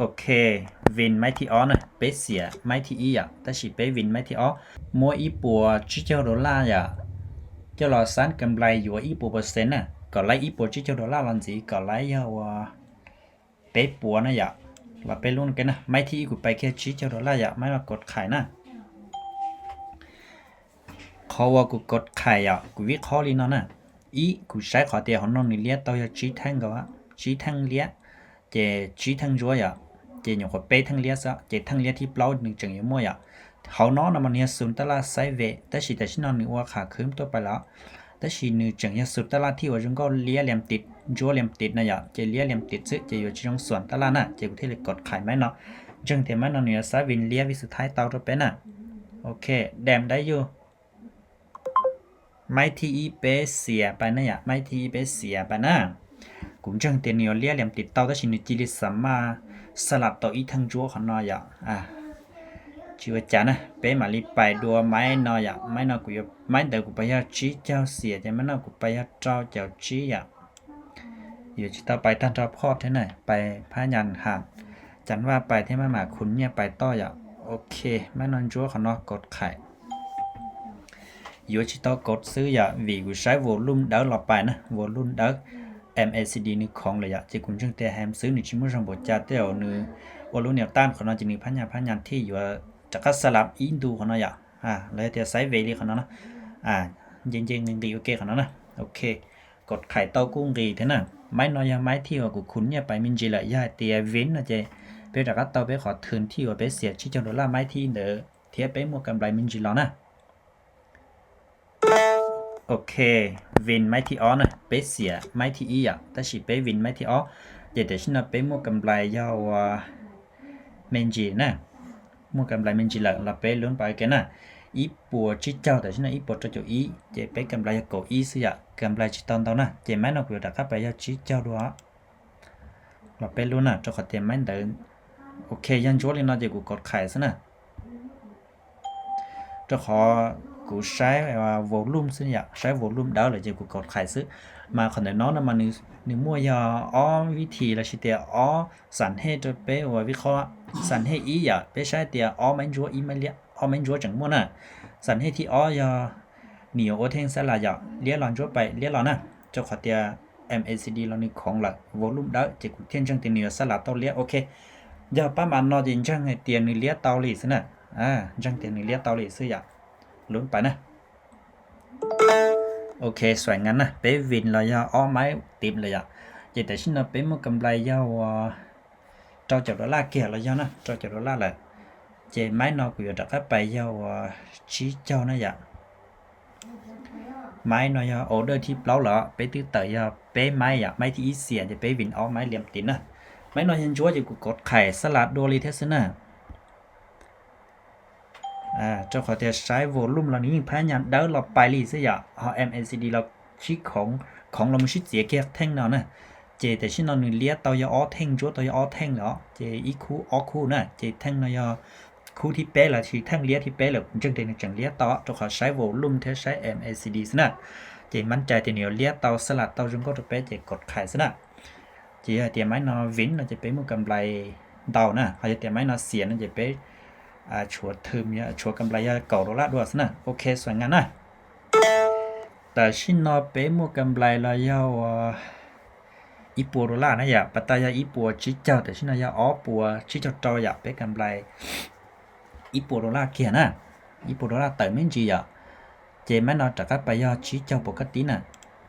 OK, win ໄມ້ທີອໍນະ ເປເສຍໄມ້ທີອີອ່ະ ແຕ່ຊິເປວິນໄມ້ທີອໍ ມົວອີ່ປົວຈີ້ເຈົ້າໂດລາອ່ະ ເຈົ້າລອຊານກຳໄລຢູ່ອີ່ປົວເປີເຊັນນະ ກໍໄລ່ອີ່ປົວຈີ້ເຈົ້າໂດລາລອນຈີ ກໍໄລ່ຍາວ ເປປົວນະຢະ ລະເປລຸ້ນກັນນະ ໄມ້ທີອີກູໄປແຄ່ຈີ້ເຈົ້າໂດລາຢະ ໄມ້ມາກົດຂາຍນະ ເພາະວ່າກູກົດຂາຍອ່ະ ກູວິເຄາະລີເນາະນະ ອີ່ ກູໃຊ້ຂໍເຕຍຂອງນ້ອງນີ້ເລຍ ເຕົ້າຍາຈີ້ແທ່ງກໍວ່າ ຈີ້ແທ່ງເລຍ ເຈຈີ້ແທ່ງຈົວຍອະ ເຈຫຍັງຂໍເປແທ່ງເລຍຊະ ເຈແທ່ງເລຍທີ່ເປົ່າໜຶ່ງຈັ່ງຢູ່ມົ້ວຍອະ ເຮົາເນາະນຳມັນເຮຍສູນຕະຫຼາດໄຊເວ ແຕ່ຊິແຕ່ຊິນອນໜຶ່ງອວະຂາຂຶ້ນຕົວໄປແລ້ວ ແຕ່ຊິໜຶ່ງຈັ່ງເຮຍສູນຕະຫຼາດທີ່ວ່າຈົງກໍເລຍລຽມຕິດ ຈົວລຽມຕິດນະຍະ ເຈເລຍລຽມຕິດຊຶ ເຈຢູ່ຈອງສວນຕະຫຼາດນະ ເຈກູເທເລກົດຂາຍໄມ້ເນາະ ຈຶ່ງເຕໄມ້ເນາະ ໜຶ່ງຊາວິນເລຍວິສຸດທ້າຍເຕົາຕົວເປັນນະ ໂອເຄ ແດມໄດ້ຢູ່ ໄມ້ທີອີເປເສຍໄປນະຍະ ໄມ້ທີອີເປເສຍໄປນະ ກຸງເຈິງເຕນິໂອເລຍລຽມຕິດເຕົາ ແຕ່ຊິໜຶ່ງຈີລິດສາມາສະຫຼັບໂຕອີທັງຈົວຂອງນອຍອະ ອາ ຈິວຈານະ ເປມາລີໄປດັວໄມ້ນອຍອະ ໄມ້ນອຍກູ ໄມ້ເດີກູໄປຍາຈີເຈົ້າເສຍ ຈະໄມ້ນອຍກູໄປຍາເຈົ້າເຈົ້າຈີອະ ຢູ່ຈິເຕົາໄປທ່ານເຈົ້າພອດເທົ່ານັ້ນ ໄປພະຍານຫານ ຈັນວ່າໄປເທົ່າມາໝາຄຸນເມຍໄປຕໍ່ຍະ ໂອເຄ ໄມ້ນອຍຈົວຂອງນອຍກົດຂາຍ ຢູ່ຈິເຕົາກົດຊື້ຍະ ຫວີກູໃຊ້ໂວລຸ່ມເດີລອໄປນະ ໂວລຸ່ມເດີ ເອັມເອຊີດີໜຶ່ງຂອງເລີຍຍະ ເຈກຸນຈຶ່ງແຕ່ແຮມຊື້ໜຶ່ງຈິມຸຊັງໂບຈາເຕວໜຶ່ງໂວລຸ່ມແນວຕ້ານຂອງນອຍ ຈະໜຶ່ງພະຍານພະຍານທີ່ຢູ່ ຈະກັດສະຫຼັບອິນດູຂອງນອຍຢະ ອາ ແລ້ວແຕ່ໄຊເວລີຂອງນອຍນະ ອາ ເຢັນໆ ດີໂອເຄຂອງນອຍນະ ໂອເຄ ກົດຂາຍເຕົ້າກຸ້ງກີເທົ່ານັ້ນ ໄມ້ນອຍຢາໄມ້ທີ່ວ່າກູຄຸນເມຍໄປມິນຈີລະ ຢາເຕຍເວັນນະເຈ ເປຕະກັດເຕົ້າເປຂໍທຶນທີ່ວ່າເປເສຍຊີຈອງໂດລາໄມ້ທີ່ເດີ ເທຍເປໝວກກຳໄລມິນຈີລອນະ ໂອເຄ ວິນໄມ້ທີອໍນະ ເປເສຍໄມ້ທີອີອະ ແຕ່ຊິເປວິນໄມ້ທີອໍ ເຈແຕ່ຊິນະເປໝວກກຳໄລຍາວເມນຈີນະ ໝວກກຳໄລເມນຈີລະ ລະເປລຸ້ນໄປເກນນະ ອີປົວຈິເຈົ້າ ແຕ່ຊິນະ ອີປົວໂຕໂຈອີ ເຈເປກຳໄລໂກອີຊຶຍະ ກຳໄລຈິຕອນເຕົານະ ເຈໄມ້ນອກຢູ່ດາກະໄປຍາຈີເຈົ້າດ້ວຍ ລະເປລຸ້ນນະ ເຈົ້າຂໍຕຽມໄມ້ເດີ ໂອເຄ ຍັງຈົວລີເນາະ ເຈກູກົດຂາຍຊະນະ ເຈົ້າຂໍ ກູໃຊ້ວ່າໂວລຸ່ມຊຶຍະ ໃຊ້ໂວລຸ່ມເດີ ລະເຈກູກົດຂາຍຊຶ ມາຂອນເດີເນາະ ນຳມາໜຶ່ງ ໜຶ່ງມົ້ວຍາອໍວິທີ ລະຊິເຕອໍສັນເຮດເປັວ່າວິເຄາະ ສັນເຮດອີຢາ ເປໃຊ້ເຕອໍໄມ້ຈົວອີໄມ້ລຽ ອໍໄມ້ຈົວຈັ່ງມົ້ວນະ ສັນເຮດທີ່ອໍຢາ ໜີໂອເທັງສະລາຢາ ລຽລອນຈົວໄປ ລຽລອນນະ ເຈົ້າຂໍເຕ ເອັມເອຊີດີລະໜຶ່ງຂອງລະ ໂວລຸ່ມເດີ ເຈກູທຽນຈັ່ງເຕໜີສະລາເຕົ້າລຽ ໂອເຄ ຢາປະມານນອດເຢັນຈັ່ງໃຫ້ເຕໜຶ່ງລຽເຕົ້າລີຊະນະ ອາ ຈັ່ງເຕໜຶ່ງລຽເຕົ້າລີຊຶຢາ ລຸ້ນໄປນະ ໂອເຄ ສວຍງາມນະ ເປວິນລະຢາ ອໍໄມ້ຕິບລະຢາ ເຈແຕ່ຊິນະ ເປໝວກກຳໄລຍາວ ເຈົ້າເຈົ້າໂດລາເກຍລະຍານະ ເຈົ້າເຈົ້າໂດລາລະ ເຈໄມ້ນອກກູຢາດາກະໄປຍາວ ຊີເຈົ້ານະຢາ ໄມ້ນອຍຢາ ອໍເດີທີ່ເປົ່າລະ ເປຕື້ເຕີຍາ ເປໄມ້ຢາ ໄມ້ທີ່ອີເສຍ ຈະເປວິນອໍໄມ້ລຽມຕິນນະ ໄມ້ນອຍຍັນຈົວ ຈະກູກົດຂາຍສະລາດໂດລີເທສນະ ອາ ເຈົ້າຂໍເຕໃຊ້ໂວລຸ່ມລະນີ້ ພະຍາຍາມເດີລະໄປລີຊະຢາ ເຮົາເອັມເອຊີດີລະ ຊິຂອງ ຂອງລະມັນຊິເສຍແກ່ແທ່ງເນາະນະ ເຈແຕ່ຊິນອນໜຶ່ງລຽເຕົາຢາອໍແທ່ງ ຈົວເຕົາຢາອໍແທ່ງເນາະ ເຈອີຄູອໍຄູນະ ເຈແທ່ງນອຍຢາ ຄູທີ່ເປລະ ຊິແທ່ງລຽທີ່ເປລະ ຈຶ່ງໄດ້ຈັ່ງລຽເຕົາ ເຈົ້າຂໍໃຊ້ໂວລຸ່ມແທ້ໃຊ້ເອັມເອຊີດີຊະນະ ເຈໝັ້ນໃຈເຕໜີລຽເຕົາສະລາດເຕົາຈຸງກໍຕົວເປ ເຈກົດຂາຍຊະນະ ເຈເຕຍໄມ້ນອຍວິນ ເຮົາຈະເປໝູກຳໄລເຕົານະ ເຮົາຈະເຕຍໄມ້ນອຍເສຍນະ ຈະເປ ອາ ຊົວທຶມ ຊົວກຳໄລເກົາໂດລາດ້ວຍຊະນະ ໂອເຄ ສວຍງາມນະ ແຕ່ຊິນອນເປໝູກຳໄລລະຍາວ ອີປົວໂດລານະຢາ ປະຕາຍາອີປົວຈີເຈົ້າ ແຕ່ຊິນອນຢາອໍປົວຈີເຈົ້າເຕົາຢາ ເປກຳໄລ ອີປົວໂດລາເກຍນະ ອີປົວໂດລາເຕີເມັນຈີຢາ ເຈແມ່ນອນຕະກະໄປຍາຈີເຈົ້າປົກກະຕິນະ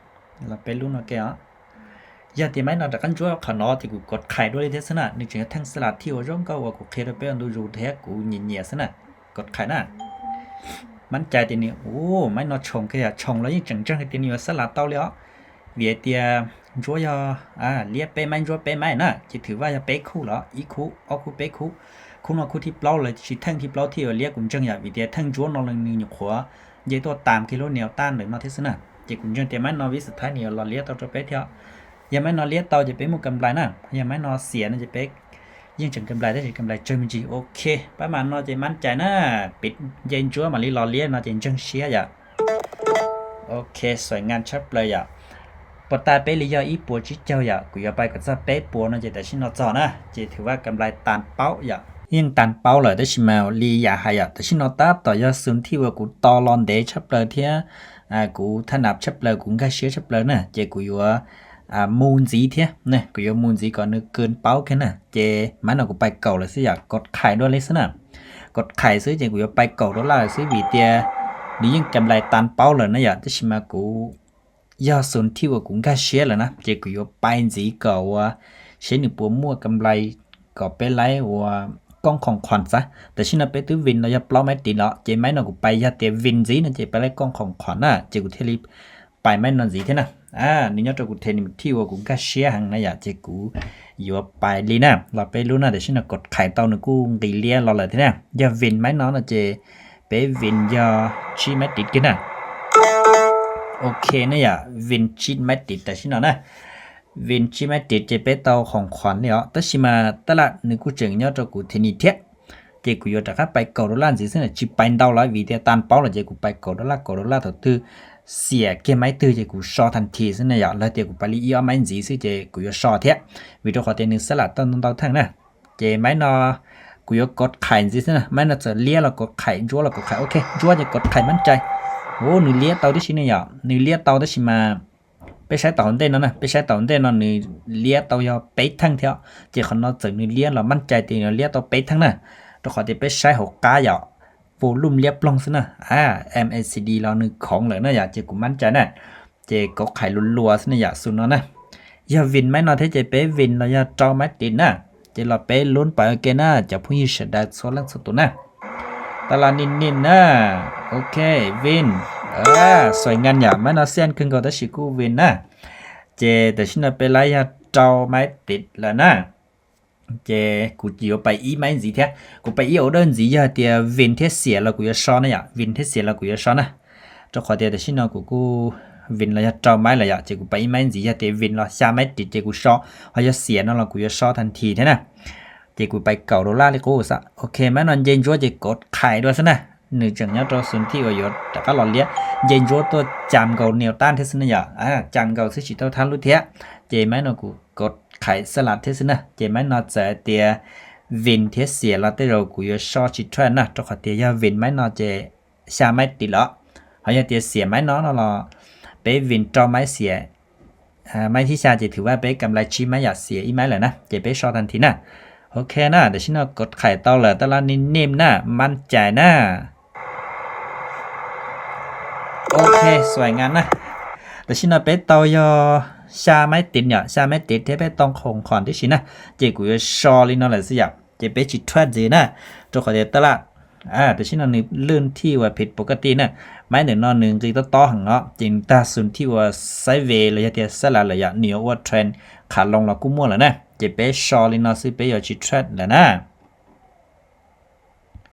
ລະເປລຸ້ນເນາະແກ ຢາຕິໄມ້ນອນຕະກັນຈົວຂະໜໍທີ່ກູກົດຂາຍດ້ວຍເດຊະນະ ນຶກເຖິງແທ່ງສະຫຼາດທີ່ວ່າຢອງເກົ່າວ່າກູເຄດເປັນອັນດູຢູ່ແທ້ກູເຫຍຍະຊະນະ ກົດຂາຍນະ ໝັ້ນໃຈຕິນີ້ ໂອ້ ໄມ້ນອນຊົງແກ ຊົງລະຍິ່ງຈັງໆໃຫ້ຕິນີ້ວ່າສະຫຼາດເຕົາເລີຍ ວຽເຕຍ ຈົວຢາ ອາ ລຽບເປໄມ້ ຈົວເປໄມ້ນະ ຈະຖືວ່າຢາເປຄູ່ລະ ອີຄູ ອໍຄູເປຄູ ຄູນອນຄູທີ່ເປົ່າລະ ຊິແທ່ງທີ່ເປົ່າທີ່ວ່າລຽບກຸນຈັ່ງຢາ ວຽເຕຍແທ່ງຈົວນອນລະໜຶ່ງຢູ່ຂວາ ເຢຕົວຕາມກິໂລແນວຕ້ານເລີຍເນາະເທສນະ ເຈກຸນຈັ່ງເຕມານອນວິສະທ້າຍນີ້ລອລຽບເຕົາໂຕເປທຽວ ຢາໄມ້ນອນລຽບເຕົາຈະເປັນໝູກຳໄລນະ ຢາໄມ້ນອນເສຍນະຈະເປັນ ຍິ່ງເຖິງກຳໄລໄດ້ເຖິງກຳໄລເຈີມັນຈີ ໂອເຄ ປະມານນອນຈະໝັ້ນໃຈນະ ປິດເຢັນຈົວມາລີລອລຽນນອນຈະຈັ່ງເຊຍຢາ ໂອເຄ ສວຍງາມຊັດເລີຍຢາ ໂຕ ប៉ុດຕາເປລີຢໍ ອີ່ປົວ ຈີ້ເຈົ້າ ຢາ ။ເກາະ ຢາ ປາຍ ກະ ຊະ ເປ ປົວ ເນາະ ເຈ ແຕ່ ຊິ ເນາະ ເຈາະ ນະ ເຈ ຖື ວ່າ ກຳໄລ ຕານ ເປົາ ຢາ ຮຽງ ຕານ ເປົາ ເລີຍ ແຕ່ ຊິ ມາ ລີ ຢາ ຫາ ຢາ ແຕ່ ຊິ ເນາະ ຕາ ຕໍ່ ຢາ ຊຸນ ທີ່ ວ່າ ເກາະ ກູ ຕໍ່ ລອນ ເດ ຊະ ເປີ ເທ ອາ ເກາະ ຖະໜັບ ຊະ ເປີ ເກາະ ກາ ເຊ ຊະ ເປີ ນະ ເຈ ເກາະ ຢາ ອາ ມູນ ຈີ ເທ ນະ ເກາະ ຢາ ມູນ ຈີ ເກາະ ເນີ ເກີນ ເປົາ ແຄ່ ນະ ເຈ ມາ ເນາະ ເກາະ ປາຍ ເກົ້າ ເລີຍ ຊະ ຢາ ກົດ ຂາຍ ດ້ວຍ ເລີຍ ຊະ ນະ ກົດ ຂາຍ ຊະ ເຈ ເກາະ ຢາ ປາຍ ເກົ້າ ໂດລາ ຊະ ຫວີ ເຕຍ ນີ້ ຍິງ ກຳໄລ ຕານ ເປົາ ເລີຍ ນະ ຢາ ແຕ່ ຊິ ມາ ເກາະ ຢາ ຊຸນ ທີ່ ວ່າ ເກາະ ກາ ເຊ ແລ້ວ ນະ ເຈ ເກາະ ຢາ ປາຍ ຈີ ເກາະ ວ່າ ເຊ ໜຶ່ງ ປົວ ມົ້ວ ກຳໄລ ເກາະ ເປ ໄລ ວ່າ ກ່ອງ ຂອງ ຂວັນ ຊະ ແຕ່ ຊິ ນະ ເປ ຕື້ ວິນ ລະ ຢາ ເປົາ ໄມ້ ຕິນ ເນາະ ເຈ ໄມ້ ເນາະ ເກາະ ປາຍ ຢາ ເຕຍ ວິນ ຈີ ນະ ເຈ ເປ ໄລ ກ່ອງ ຂອງ ຂວັນ ນະ ເຈ ເກາະ ເທ ລີ ປາຍ ໄມ້ ນອນ ຈີ ເທ ນະ ອາ ນີ້ ຍອດ ເກາະ ເທ ນີ້ ທີ່ ວ່າ ເກາະ ກາ ເຊ ຫັ້ນ ນະ ຢາ ເຈ ເກາະ ຢາ ປາຍ ລີ ນະ ລະ ເປ ລຸ ນະ ແຕ່ ຊິ ນະ ກົດ ຂາຍ ເຕົາ ໜຶ່ງ ກູ ກີ ເລຍ ລະ ເລີຍ ເທ ນະ ຢາ ວິນ ໄມ້ ນອນ ນະ ເຈ ເປ ວິນ ຢາ ຈີ ໄມ້ ຕິນ ເກ ນະ ໂອເຄ ນະ ຢາ ວິນ ຈີ ໄມ້ ຕິນ ແຕ່ ຊິ ນະ ນະ ວິນ ຈີ ໄມ້ ຕິນ ເຈ ເປ ເຕົາ ຂອງ ຂວັນ ເລີຍ ເນາະ ແຕ່ ຊິ ມາ ຕະຫຼາດ ໜຶ່ງ ກູ ເຈີ ຍອດ ເກາະ ເທ ນີ້ ເທ ເຈ ເກາະ ຢາ ຕະ ຂາຍ ໄປ ເກົ້າ ໂດລາ ຈີ ເຊັນ ນະ ຈິ ໄປ ເຕົາ ລະ ຫວີ ເຕຍ ຕານ ເປົາ ລະ ເຈ ເກາະ ໄປ ເກົ້າ ໂດລາ ເກົ້າ ໂດລາ ເທົ່າ ຕື້ ເສຍ ເກ ໄມ້ ຕື້ ເຈ ເກາະ ຊໍ ທັນ ທີ ຊັ້ນ ນະ ຢາ ລະ ເຕຍ ເກາະ ໄປ ລີ ອີ ເອົາ ໄມ້ ຈີ ຊະ ເຈ ເກາະ ຢາ ຊໍ ເທ ຫວີ ໂຕ ຂໍ ເຕຍ ໜຶ່ງ ສະ ລະ ຕອນ ຕອນ ເທົ່າ ທັງ ນະ ເຈ ໄມ້ ເນາະ ເກາະ ຢາ ກົດ ຂາຍ ຈີ ຊັ້ນ ນະ ໄມ້ ເນາະ ເຈີ ເລຍ ລະ ກົດ ຂາຍ ຢາ ລະ ກົດ ຂາຍ ໂອເຄ ຢາ ເຕຍ ກົດ ຂາຍ ໝັ້ນໃຈ ໂອ້ ໜຶ່ງ ເລຍ ເຕົາ ທີ່ ຊິ ນະ ຢາ ໜຶ່ງ ເລຍ ເຕົາ ທີ່ ຊິ ມາ ເປ ໃຊ້ ເຕົາ ເດ ເນາະ ນະ ເປ ໃຊ້ ເຕົາ ເດ ເນາະ ໜຶ່ງ ເລຍ ເຕົາ ຢາ ເປ ທັງ ເທ ເຈ ຂອງ ເນາະ ເຈີ ໜຶ່ງ ເລຍ ລະ ໝັ້ນໃຈ ເຕຍ ເລຍ ເຕົາ ເປ ທັງ ນະ ໂຕ ຂໍ ເຕຍ ເປ ໃຊ້ ຫົວ ກາ ຢາ ໂວ ລຸມ ລຽບ ລ້ອງ ຊັ້ນ ນະ ອາ ເອັມ ເອ ຊີ ດີ ລະ ໜຶ່ງ ຂອງ ເລີຍ ນະ ຢາ ເຈ ເກາະ ໝັ້ນໃຈ ນະ ເຈ ເກາະ ຂາຍ ລັວໆ ຊັ້ນ ນະ ຢາ ຊຸນ ເນາະ ນະ ຢາ ວິນ ໄມ້ ເນາະ ເທ ເຈ ເປ ວິນ ລະ ຢາ ເຈົ້າ ໄມ້ ຕິນ ນະ ເຈ ລະ ເປ ລຸ້ນ ໄປ ໂອເຄ ນະ ຈາກ ຜູ້ຍິງ ສະ ດາ ໂຊ ລັງ ໂຊ ໂຕ ນະ ຕະຫຼາດ ນິນ ນິນ ນະ ໂອເຄ ວິນ ເອີ ສວຍ ງາມ ຢາ ໄມ້ ເນາະ ເຊັນ ຄຶ່ງ ເກາະ ແຕ່ ຊິ ກູ ວິນ ນະ ເຈ ແຕ່ ຊິ ນະ ເປ ລະ ຢາ ເຈົ້າ ໄມ້ ຕິນ ລະ ນະ ເຈ ເກາະ ຢາ ໄປ ອີ ໄມ້ ຈີ ເທ ເກາະ ໄປ ອີ ອອເດີ ຈີ ຢາ ເຕຍ ວິນ ເທ ເສຍ ລະ ເກາະ ຢາ ຊໍ ນະ ຢາ ວິນ ເທ ເສຍ ລະ ເກາະ ຢາ ຊໍ ນະ ໂຕ ຂໍ ເຕຍ ແຕ່ ຊິ ເນາະ ເກາະ ກູ ວິນ ລະ ຢາ ເຈົ້າ ໄມ້ ລະ ຢາ ເຈ ເກາະ ໄປ ອີ ໄມ້ ຈີ ຢາ ເຕຍ ວິນ ລະ ຊາ ໄມ້ ຕິນ ເຈ ເກາະ ຊໍ ເຮົາ ຢາ ເສຍ ເນາະ ລະ ເກາະ ຢາ ຊໍ ທັນ ທີ ເທ ນະ ເຈ ເກາະ ໄປ ເກົ້າ ໂດລາ ເລີຍ ໂກ ຊະ ໂອເຄ ໄມ້ ເນາະ ເຢັນ ຢາ ເຈ ກົດ ຂາຍ ດ້ວຍ ຊັ້ນ ນະ ໜຶ່ງ ເຈັດ ຍາ ໂຕ ຊຸນ ທີ່ ວ່າ ຢາ ຕະ ກະ ລອ ເລຍ ເຢັນ ຢາ ໂຕ ຈຳ ເກາະ ແນວ ຕ້ານ ເທ ຊັ້ນ ນະ ຢາ ອາ ຈຳ ເກາ ຊື ຊິ ເທົ່າ ທັນ ລຸ ເທ ເຈ ໄມ້ ເນາະ ເກາະ ກົດ ຂາຍ ສະ ລະ ເທ ຊັ້ນ ນະ ເຈ ໄມ້ ເນາະ ເຈີ ເຕຍ ວິນ ເທ ເສຍ ລະ ເຕ ເກາະ ຢາ ຊໍ ຊິ ເທ ນະ ໂຕ ຂໍ ເຕຍ ຢາ ວິນ ໄມ້ ເນາະ ເຈ ຊາ ໄມ້ ຕິນ ລະ ເຮົາ ຢາ ເຕຍ ເສຍ ໄມ້ ເນາະ ເນາະ ລະ ເປ ວິນ ເຈົ້າ ໄມ້ ເສຍ ອາ ໄມ້ ທີ ຊາ ເຈ ຖື ວ່າ ເປ ກຳໄລ ຈີ ໄມ້ ຢາ ເສຍ ອີ ໄມ້ ລະ ນະ ເຈ ເປ ຊໍ ທັນ ທີ ນະ ໂອເຄ ນະ ແຕ່ ຊິ ເນາະ ກົດ ຂາຍ ເຕົາ ເລີຍ ຕະຫຼາດ ນິນ ນິນ ນະ ໝັ້ນໃຈ ນະ ໂອເຄ ສວຍ ງາມ ນະ ແຕ່ ຊິ ເນາະ ເປ ເຕົາ ຢາ ຊາ ໄມ້ ຕິນ ຢາ ຊາ ໄມ້ ຕິນ ເທ ເປ ຕ້ອງ ຂອງ ຂວັນ ທີ່ ຊິ ນະ ເຈ ເກາະ ຢາ ຊໍ ລີ ເນາະ ລະ ຊະ ຢາ ເຈ ເປ ຊິ ເທຣດ ຈີ ນະ ໂຕ ຂໍ ເຕຍ ຕະຫຼາດ ອາ ແຕ່ ຊິ ເນາະ ນີ້ ເລື່ອງ ທີ່ ວ່າ ຜິດ ປົກກະຕິ ນະ ໄມ້ ໜຶ່ງ ເນາະ ໜຶ່ງ ຈີ ຕໍ່ ຕໍ່ ຫັ້ນ ເນາະ ເຈັນ ຕາ ຊຸນ ທີ່ ວ່າ ໄຊເວ ລະ ຢາ ເຕຍ ສະ ລະ ລະ ຢາ ໜີ ອອເວີ ເທຣນ ຂາ ລົງ ລະ ກູ ມົ້ວ ລະ ນະ ເຈ ເປ ຊໍ ລີ ເນາະ ຊື ເປ ຢາ ຊິ ເທຣດ ລະ ນະ